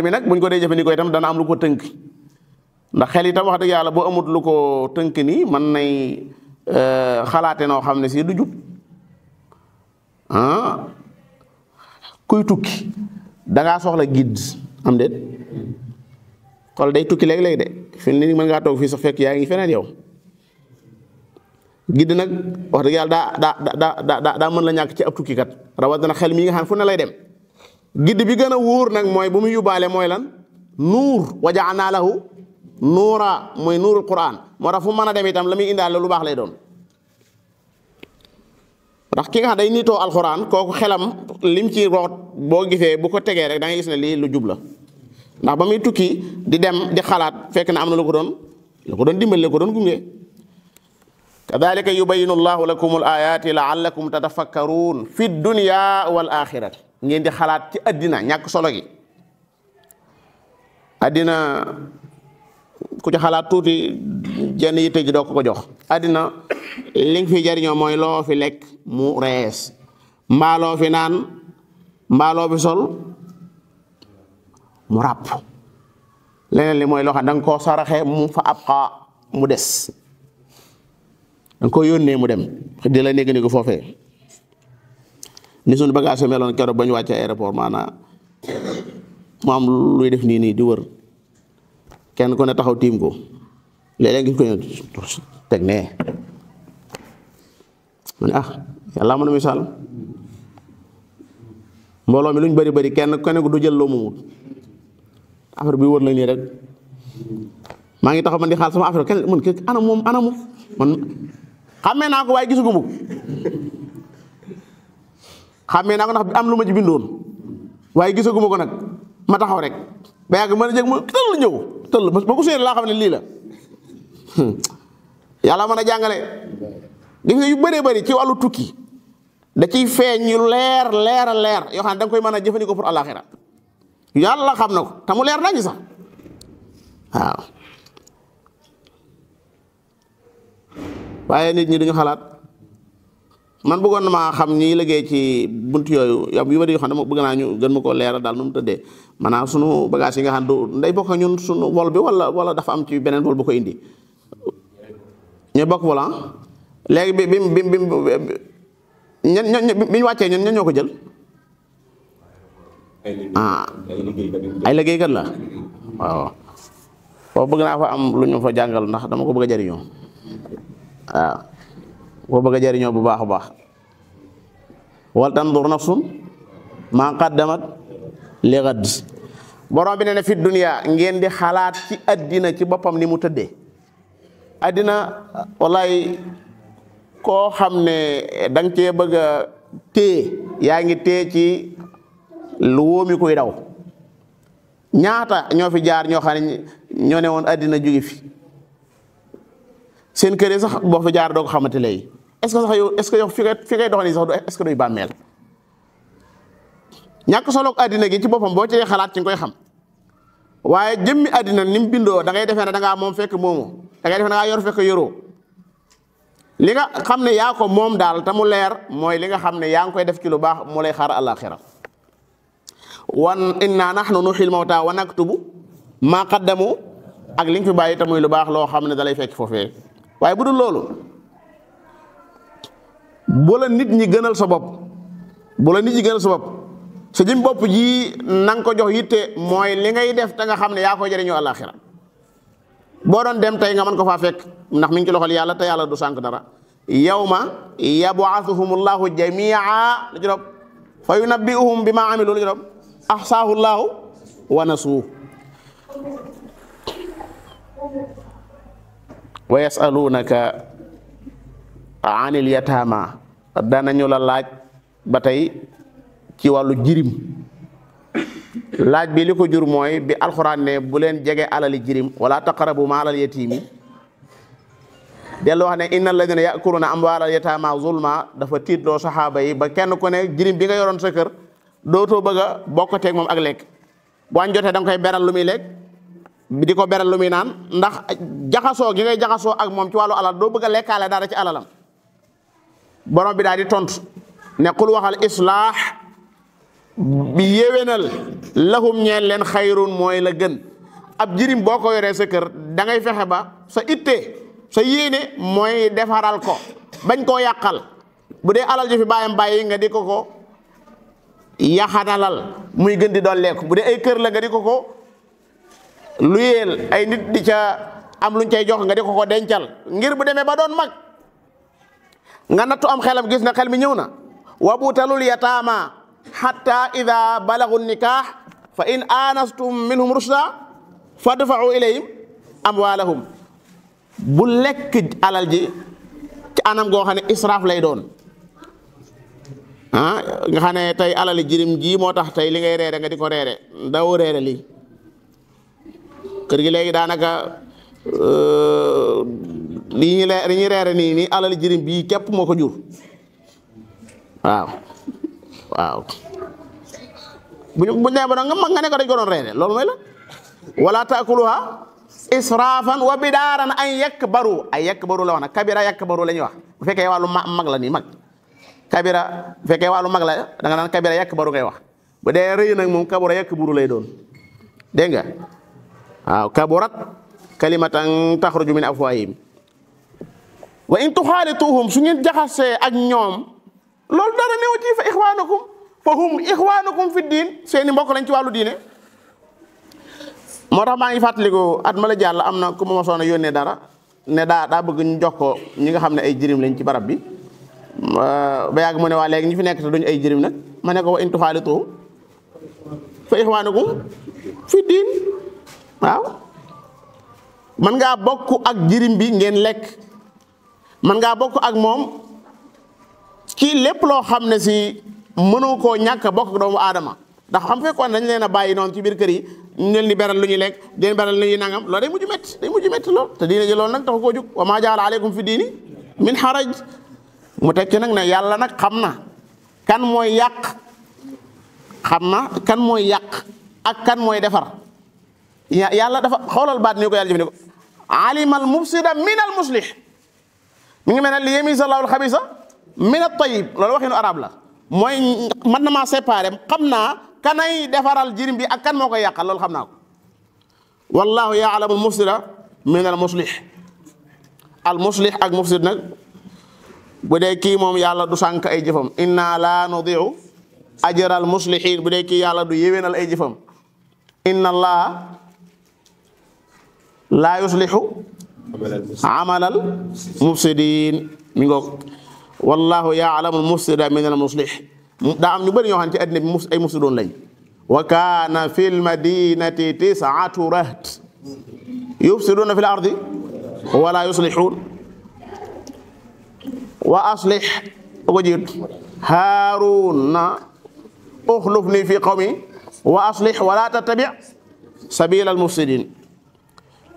mi nag buñ ko dee jëfandikoo itam dana am lu ko tënk ndax xel itam wax dëgg yàlla boo amut lu ko tënk nii mën nay xalaate noo xam ne si du jub kuy tukki dangaa soxla guide am déet xool day tukki léeg-léeg de fi ni mën ngaa toog fii sax fekk yaa ngi feneen yow guide nag wax dëgg yàlla daa mën la ñàkk ci ab tukkikat rawatina xel mi nga xam fu ne lay dem guide bi gën a wóor nag mooy bu mu yóbbaale mooy lan nuur wa ja'alnaa lahu nuura mooy nuurul Qur'an moo tax fu mën a dem itam la muy indaale lu baax lay doon ndax ki nga xam day niitoo alxuraan kooku xelam lim ci root boo gisee bu ko tegee rek da ngay gis ne lii lu jub la ndax ba muy tukki di dem di xalaat fekk na am na lu ko doon dimbali lu ko doon gunge kadhalika yubayyinu llahu lakum al ayati la'allakum tatafakkarun fi dunya wal axirati ngeen di xalaat ci addina ñàkk solo gi addina ku ci xalaat tuuti jenn yi tëj doo ko jox addina li nga fi jariñoo mooy loo fi lekk mu rees mbaaloo fi naan mbaaloo fi sol mu ràpp leneen li mooy loo xam da nga koo saraxe mu fa abqa mu des da nga ko yónnee mu dem di la néeg ko foofee ni suñu bagage meloon keroog ba ñu wàcce aéroport maanaam mu am luy def nii di wër kenn ku ne taxaw tiim ko léeg-léeg ngi ko teg nee mu ne yàlla mën a misaal mbooloo mi luñ bari bari kenn ku du jël loo mumut affaire bi wër na nii rek maa ngi taxaw man di xaal sama affaire kenn man anamu man xàmmee naa ko waaye gisagu ma ko xàmmee naa ko ndax am lu ma ci bindoon waaye gisagu ma ko nag ma taxaw rek ba yàgg mën a jëg ma tëll ñëw tëll ba ko séen laa xam ne lii la yàlla mën a jàngale gis nga yu bëree bëri ci wàllu tukki da ciy feeñ ñu leer yoo xam ne da nga koy mën a jëfandikoo pour àllaaxira yàlla xam na ko te mu leer nañu sax waaw waaye nit ñi duñu xalaat man bëggoon na maa xam ñi liggéey ci bunt yooyu yu bari yoo xam ne bëgg naa ñu gën ma ko leeral daal nu mu tëddee maanaam sunu bagage yi nga xam du nday bokk ñun sunu vol bi wala dafa am ci beneen vol bu ko indi ñu bokk volant léegi bi ñu wàccee ñun ñoo ko jël ay liggéeykat la waaw foofu bëgg naa fa am lu ñu fa jàngal ndax dama ko bëgg a jariñoo waaw boo bëgg a jariñoo bu baax a baax wal tandur nafsun maa qaddamat li ghad borom bi ne ne fi dunya ngeen di xalaat ci addina ci boppam ni mu tëddee addina wallaay koo xam ne danga cee bëgg a téye yaa ngi téye ci lu wóomi kuy daw ñaata ñoo fi jaar ñoo xam ne ñoo ne woon addina jóge fi seen kër yi sax boo fi jaar doo ko xamante léegi est-ce que sax yow est-ce que yow fi ngay dox nii sax est-ce que duy bàmmeel ñàkk solo addina gi ci boppam boo ci xalaat ci nga koy xam waaye jëmmi addina ni mu bindoo da ngay defee ne da ngaa moom fekk moomu da ngay defee da ngaa yor fekk yoroo li nga xam ne yaa ko moom daal te mu leer mooy li nga xam ne yaa ngi koy def ci lu baax mu lay xaar àllaaxira wan inna nahnu nuhyil mawta wa naktubu maa qaddamu ak li nga fi bàyyi te muy lu baax loo xam ne da lay fekk foofee waaye bu dul loolu bu la nit ñi gënal sa bopp sa jëm bopp ji na nga ko jox yitte mooy li ngay def te nga xam ne yaa koy jëriñoo àllaaxira boo doon dem tey nga mën ko faa fekk ndax mi ngi ci loxol yàlla te yàlla du sànk dara yawma yab'athuhumullahu jami'a lu juróom fa yunabbi'uhum bima amilu lu juróom ahsaahu llahu wa nasuuhu wa yasalunaka anil yatama danañu la laaj ba tey ci wàllu jirim laaj bi li ko jur mooy bi alxuraan ne bu leen jege alali jirim wala taqrabu maalal yatimi dellu wax ne innal ladina yakuluna amwaalal yatama zulma dafa tiitloo saxaaba yi ba kenn ku ne jirim bi nga yoroon sa kër dootoo bëgg a bokkateeg moom ak lekk bu añ jotee da nga koy beral lu muy lekk di ko beral lu muy naan ndax jaxasoo gi ngay jaxasoo ak moom ci wàllu alal doo bëgg a lekkaale dara ci alalam borom bi daal di tontu ne qul waxal islaax bi yéwénal lahum ñeel leen xayrun mooy la gën ab jirim boo ko yoree sa kër da ngay fexe ba sa itte sa yéene mooy defaral ko bañ koo yàqal bu dee alal ji fi bàyyam bàyyi nga di ko yaxanalal muy gën di dolleeku bu dee ay kër la nga di ko lu yeel ay nit di ca am luñ cay jox nga di ko dencal ngir bu demee ba doon mag nga nattu am xelam gis na xel mi ñëw na wabutalul yataama hatta ida balagu nikah fa in anastum minhum rushda fadfa'u ilayhim amwalahum bu lekk alal ji ci anam goo xam ne israaf lay doon nga xam ne tey alali jirim ji moo tax tey li ngay reere nga di ko reere dawoo reere lii kër gi léegi daanaka li ñuy reere nii alali jirim bii képp moo ko jur waaw bu nee ba nga ne ko dañ ko doon reere loolu mooy la wala taakuluha israfan wa bidaaran an yakbaru ay yakbaru la wax nag kabira yakbaru la ñuy wax bu fekkee wàllu mag la nii mag kabira bu fekkee wàllu mag la da nga naan kabira yakbaru ngay wax bu dee rëy nag moom kabura yakburu lay doon dégg nga waaw kaburat kalimatan taxruju min afwahihim wa in tuxaalituhum su ngeen jaxasee ak ñoom loolu dara néew ci fa ixwaanukum fa hum ixwaanukum fi diin seeni mbokk lañ ci wàllu diine moo tax maa ngi fàttaliku at ma la jàll am na ku ma mosoon a yónnee dara ne daa bëgg ñu jox ko ñi nga xam ne ay jirim lañ ci barab bi ba yàgg mu ne waa léegi ñi fi nekk te duñ ay jirim nag ma ne ko wa in tuxaalituhum fa ixwaanukum fi diin waaw man ngaa bokk ak jirim bi ngeen lekk man ngaa bokk ak moom ci lépp loo xam ne si mënoo koo ñàkk bokk ak doomu aadama ndax xam fekkoon dañ leen a bàyyi noonu ci biir kër yi ñu leen di beral lu ñuy lekk di leen beral lu ñuy nangam loolu day mujj métti lool te diine ji loolu nag taxu koo jóg wa maa jaala aleykum fi diini min xaraj mu teg ci nag ne yàlla nag xam na kan mooy yàq ak kan mooy defar yàlla dafa xoolal baat ni ko yàlla jëfandikoo alimal mufsida min al muslih mi ngi mel ne li yemisa lawul xabisa min at tayyib loolu waxinu arab la mooy mën na maa séparé xam naa kanay defaral jirim bi ak kan moo koy yàqal loolu xam naa ko wallahu yaalamu mufsida min al muslih ak mufsid nag bu dee kii moom yàlla du sànk ay jëfam inna la nudiu ajral muslihin bu dee kii yàlla du yéwénal ay jëfam inna allah laa yuslihu amalal mufsidin mi ngoog wallahu yaalamu al mufsida min al muslih daa am ñu bëri ñoo xam ne ci àddina bi ay mufsidoon lañ wa kaana fi l madinati tis'atu raht yufsiduna fi l ardi wala yuslihun wa aslih ko jiit haaruna uxlufni fi qawmi wa aslih wala tattabi sabila al mufsidin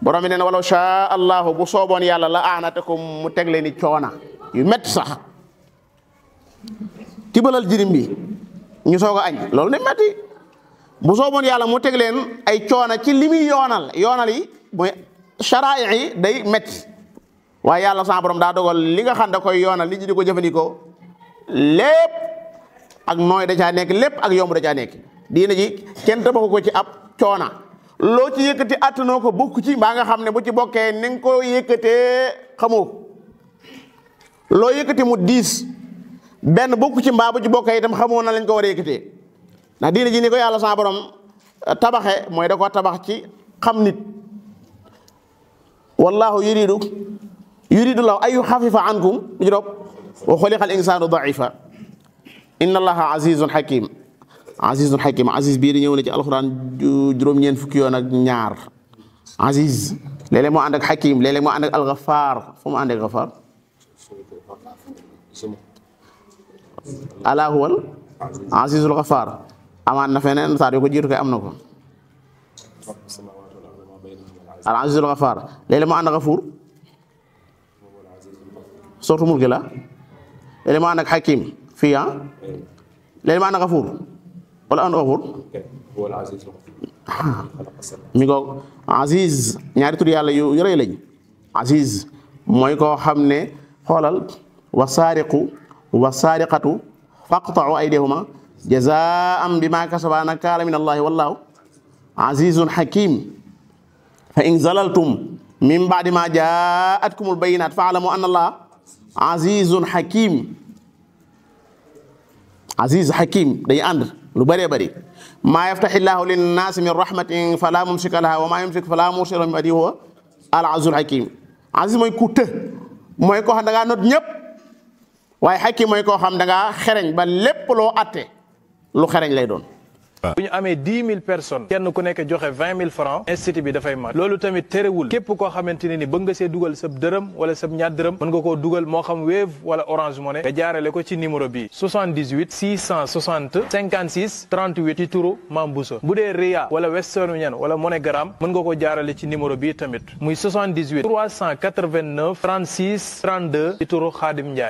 borom bi nee na walaw shaa allahu bu sooboon yàlla la aanatakum mu teg leen ni coona yu métti sax tibalal jirim bi ñu soog a añ loolu ne métti bu sooboon yàlla mu teg leen ay coona ci li muy yoonal yi mooy shara'i yi day métti waaye yàlla sa borom daa dogal li nga xam da koy yoonal li ji di ko jëfandikoo lépp ak nooy da caa nekk lépp ak yomb da caa nekk diina ji kenn tabaxu ko ci ab coona loo ci yëkkati attanoo ko bokk ci mbaa nga xam ne bu ci bokkee ni nga ko yëkkatee xamoo loo yëkkati mu diis benn bokk ci mbaa bu ci bokkee itam xamoo na lañ ko war a yëkkatee ndax diina ji ni ko yàlla sa borom tabaxe mooy da ko tabax ci xam nit wallahu yuridu law ay yuxafifa ankum ñu dopp wa xuliqa al insanu daifa inna allaha azizun hakim aziz bii di ñëw na ci alxuraan juróom-ñeent fukki yoon ak ñaar aziz léeg-léeg moo ànd ak hakim léeg-léeg moo ànd ak alxafaar fu mu ànd ak xafaar ala huwal azizul xafaar amaan na feneen saar yu ko jiitu kay am na ko al azizul xafaar léeg-léeg moo ànd ak xafuur sortu mulki la léeg-léeg moo ànd ak hakim fii léeg-léeg moo ànd ak xafuur wala ànd xafuur mi ngoog aziz ñaari tur yàlla yu rëy lañ aziz mooy koo xam ne xoolal wa saariqu wa saariqatu faqta'u aydihuma jazaan bima kasaba nakaala min allahi wallahu azizun hakim fa in zalaltum min ba'di ma jaa'atkumul bayyinat fa'lamu anna allaha azizun hakim aziz hakim day ànd lu bëree bëri maa yaftahi llahu linnaasi min rahmatin fala mumsika laha wa maa yumsik fala mursila min ba'dihi huwa al azizul hakim aziz mooy ku të mooy koo xam da ngaa not ñëpp waaye hakim mooy koo xam da ngaa xereñ ba lépp loo atte lu xereñ lay doon. bu ñu amee 10 000 personnes kenn ku nekk joxe 20 000 francs institut bi dafay mat loolu tamit terewul képp koo xamante ne ni bëgg nga see dugal sab dërëm wala sab ñaar dërëm mën nga koo dugal moo xam Wave wala Orange Money nga jaarale ko ci numéro bi 78 660 56 38 ci turu Mame Bousso bu dee Ria wala Western Union wala MoneyGram mën nga koo jaarale ci numéro bi tamit muy 78 389 36 32 ci turu Khadim Ndiaye.